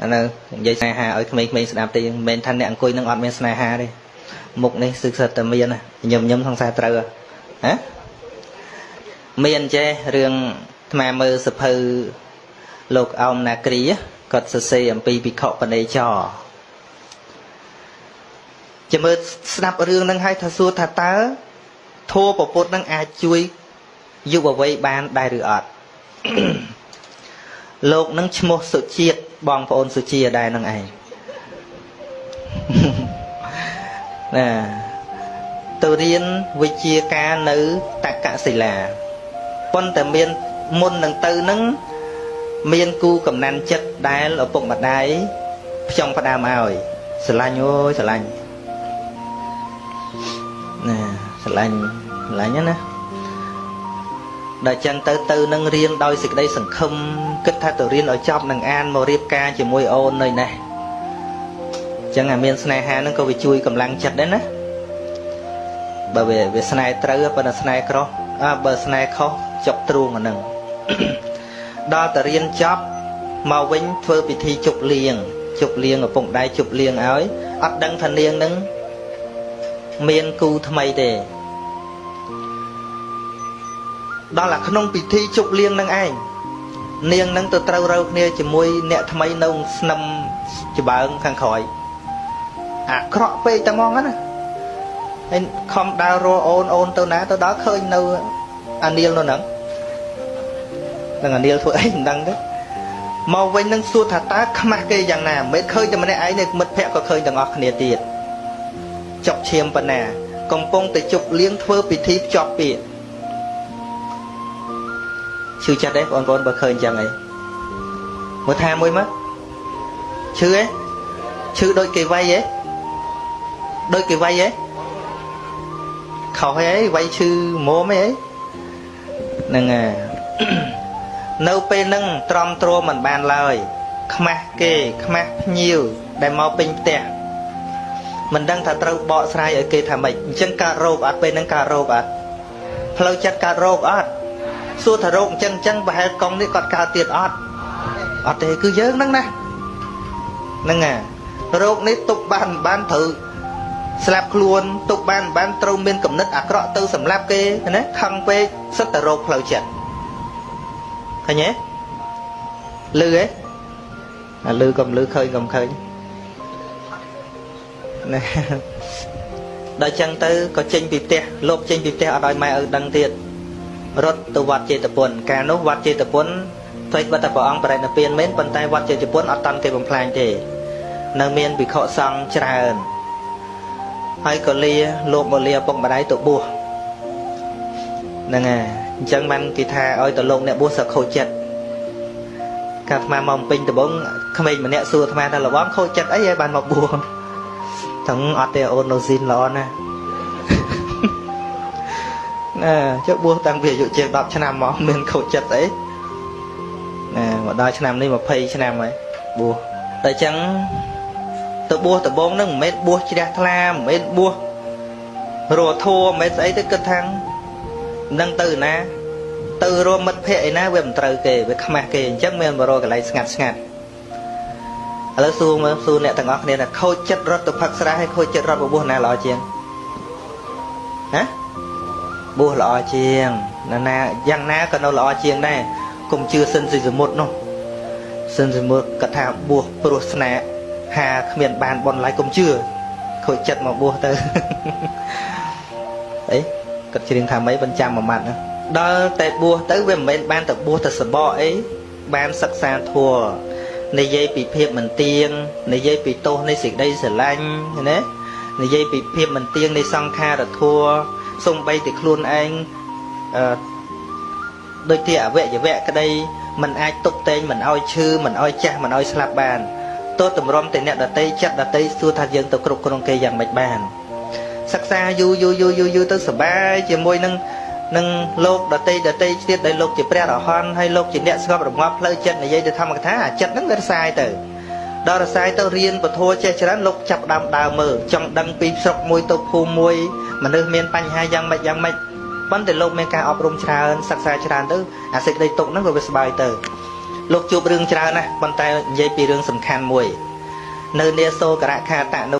អានៅនិយាយស្នេហាឲ្យក្មេងៗស្ដាប់ទេមិនមែនថាអ្នកអង្គុយនឹងអត់មានស្នេហាទេមុខនេះសឹកសិតតែមានញឹមញឹមសង្សារត្រូវហ៎មានចេះរឿងអាត្មាមើលសភៅលោកអោមណាគ្រីគាត់សរសេរអំពីភិក្ខុបនេចរចាំមើលស្ដាប់រឿងហ្នឹងហើយថាសួរថាតើធម៌ពពុទ្ធហ្នឹងអាចជួយយុវវ័យបានដែរឬអត់លោកនឹងឈ្មោះសុជាតិបងប្អូនសុជាដែរនឹងឯងណាទៅរៀនវិជ្ជាការនៅតកសិលាប៉ុន្តែមានមុននឹងទៅនឹងមានគូកំណាន់ចិត្តដែលឪពុកម្ដាយផ្ចង់ផ្ដើមឲ្យស្រឡាញ់អូយស្រឡាញ់ណាស្រឡាញ់ស្រឡាញ់ណាដល់ចឹងទៅនឹងរៀនដោយសេចក្តីសង្ឃឹមគិតថាទៅរៀនឲ្យចប់នឹងអានមករៀបការជាមួយអូននៅនេះចឹងអាមានស្នេហានឹងក៏វាជួយកម្លាំងចិត្តដែរណាបើវាស្នេហ៍ត្រូវប៉ុន្តែស្នេហ៍ក្រោះបើស្នេហ៍ខុសចុកទ្រូងអានឹងដល់តែរៀនចប់មកវិញធ្វើពិធីជប់លៀងឪពុកម្ដាយជប់លៀងឲ្យអត់ដឹងថានាងនឹងមានគូថ្មីទេដល់តែក្នុងពិធីជប់លៀងនឹងឯងនាងនឹងទៅត្រូវរើគ្នាជាមួយអ្នកថ្មីនៅស្នឹមច្បើងខាងក្រោយអាក្រក់ពេកតែហ្មងណាហើយខំដើររកអូនទៅណាទៅដល់ឃើញនៅអានីលនៅហ្នឹងនឹងអានីលធ្វើអីមិនដឹងទេមកវិញនឹងសួរថាតើខ្មាស់គេយ៉ាងណាមិនឃើញតែម្នាក់ឯងនេះមិត្តភក្តិក៏ឃើញទាំងអស់គ្នាទៀតចុកឈាមប៉ុណ្ណាកំពុងតែជប់លៀងធ្វើពិធីភ្ជាប់ពាក្យឈឺចិត្តទេបងប្អូនបើឃើញចឹងអីមើលថាមួយមកឈឺទេឈឺដូចគេវាយទេដូចគេវាយទេខុសអីវាយឈឺមុំអីហ្នឹងហើយនៅពេលហ្នឹងទ្រាំទ្រមិនបានឡើយខ្មាស់គេខ្មាស់ភ្ញៀវដែលមកពេញផ្ទះមិនដឹងថាត្រូវបកស្រាយឲ្យគេថាម៉េចអញ្ចឹងកើតរោគអត់ពេលហ្នឹងកើតរោគអត់ផ្លូវចិត្តកើតរោគអត់សួរថារោគអញ្ចឹងប្រហែលកង់នេះគាត់កើតទៀតអត់អត់ទេគឺយើងហ្នឹងណាហ្នឹងហើយរោគនេះទប់បានបានត្រូវស្លាប់ខ្លួនទប់បានបានត្រូវមានគំនិតអាក្រក់ទៅសម្លាប់គេណាខឹងពេកសិតតែរោគផ្លូវចិត្តឃើញទេលឺទេអាលឺក៏មិនលឺឃើញក៏មិនឃើញណាដល់ចឹងទៅក៏ចេញពីផ្ទះលោកចេញពីផ្ទះអត់ឲ្យម៉ែឪដឹងទៀតរត់ទៅវត្តចេតពុនកាលនោះវត្តចេតពុនថ្មីបិទតែព្រះអង្គបរិនិព្វានមែនប៉ុន្តែវត្តចេតពុនអត់តាន់គេបំផ្លាញទេនៅមានភិក្ខុសង្ឃច្រើនហើយក៏លាលោកមកលាឪពុកម្ដាយទៅបួសហ្នឹងហើយអញ្ចឹងបានគេថាឲ្យទៅលោកអ្នកបួសសឹកខូចចិត្តកាលអាត្មាមកពេញដំបងក្មេងម្នាក់សួរអាត្មាថាលបងខូចចិត្តអីឲ្យបានមកបួសទាំងអត់ទេអូននៅស៊ីនល្អណាស់ណាចុះបួសតាំងពីអាយុជាង10ឆ្នាំមកមានខូចចិត្តអីណាមកដល់ឆ្នាំនេះ20ឆ្នាំហើយបួសតែអញ្ចឹងទៅបួសដំបងហ្នឹងមិនមែនបួសជ្រះថ្លាមិនមែនបួសរកធัวមិនមែនស្អីទេគិតថាមិនដឹងទៅណាទៅរកមិត្តភក្តិឯណាវាមិនត្រូវគេវាខ្មាស់គេអញ្ចឹងមានមករកកន្លែងស្ងាត់ស្ងាត់ឥឡូវសួរមើលសួរអ្នកទាំងអស់គ្នាថាខូចចិត្តរត់ទៅផឹកស្រាហើយខូចចិត្តរត់បួសណាល្អជាងណាបួសល្អជាងណាណាយ៉ាងណាក៏នៅល្អជាងដែរកុំជឿសិនស៊ីសមុទ្រនោះសិនសមុទ្រគាត់ថាបួសព្រោះស្នេហាគ្មានបានបនឡើយកុំជឿខូចចិត្តមកបួសទៅអីគាត់ច្រៀងថាម៉េចបញ្ចាំមួយម៉ាត់ណាដល់តែបួសទៅវាមិនមែនបានទៅបួសទៅសបកអីបានសិក្សាធម៌និយាយពីភាពមិនទៀងនិយាយពីទោសនៃសេចក្តីស្រឡាញ់ណានិយាយពីភាពមិនទៀងនៃសង្ខារធម៌សំបីតែខ្លួនឯងដូចជាអវយវៈក្តីមិនអាចទប់តែងមិនឲ្យឈឺមិនឲ្យចាស់មិនឲ្យស្លាប់បានទោះតម្រុំតែអ្នកដតីចិត្តដតីសួរថាយើងទៅគ្រប់គ្រងគេយ៉ាងម៉េចបានសិក្សាយូរយូរយូរយូរយូរទៅសបាយជាមួយនឹងលោកដតីដតីទៀតដែលលោកជាព្រះអរហន្តហើយលោកជាអ្នកស្ងប់រងាប់ផ្លូវចិត្តនិយាយទៅធម្មកថាអាចិត្តហ្នឹងវារសាយទៅដល់រសាយទៅរៀនពធចេះច្រើនលោកចាប់ដើមដើរមើលចង់ដឹងពីស្រុកមួយទៅភូមិមួយមនុស្សមានបញ្ហាយ៉ាងម៉េចយ៉ាងម៉េចប៉ុន្តែលោកមានការអប់រំច្រើនសិក្សាច្រើនទៅអាសេចក្តីទុកហ្នឹងក៏វាស្បាយទៅ លោកជួបរឿងច្រើនណាស់ប៉ុន្តែនិយាយពីរឿងសំខាន់មួយនៅនាសូករខាតៈនៅ